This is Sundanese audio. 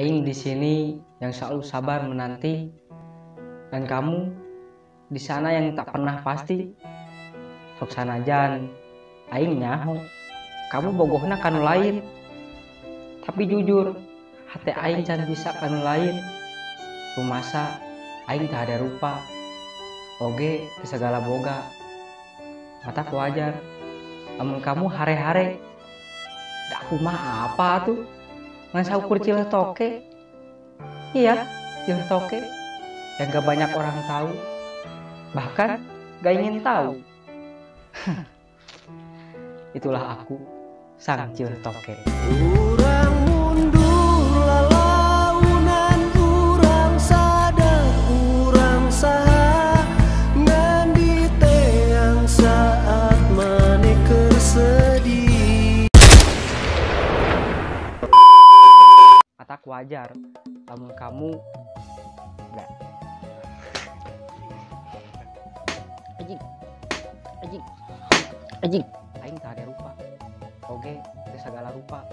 Aing di sini yang selalu sabar menanti, dan kamu di sana yang tak pernah pasti. Sok sanajan aing nyaho, kamu bogohna kanu lain. Tapi jujur, hati aing can bisa kanu lain. Rumasa aing tak ada rupa, oge teu segala boga. Matak wajar lamun kamu hare-hare. Da aku mah apa tuh? Ngan saukur cileh toke. Iya, cileh toke yang gak banyak orang tahu, bahkan gak ingin tahu. Itulah aku, sang cileh toke. Urang mundur lalaunan, urang sadar, urang saha, ngan diteang saat maneh keur sedih. Matak wajar lamun kamu enggak. Anjing. Anjing. Anjing. Aing tak ada rupa. Oge, teu segala rupa.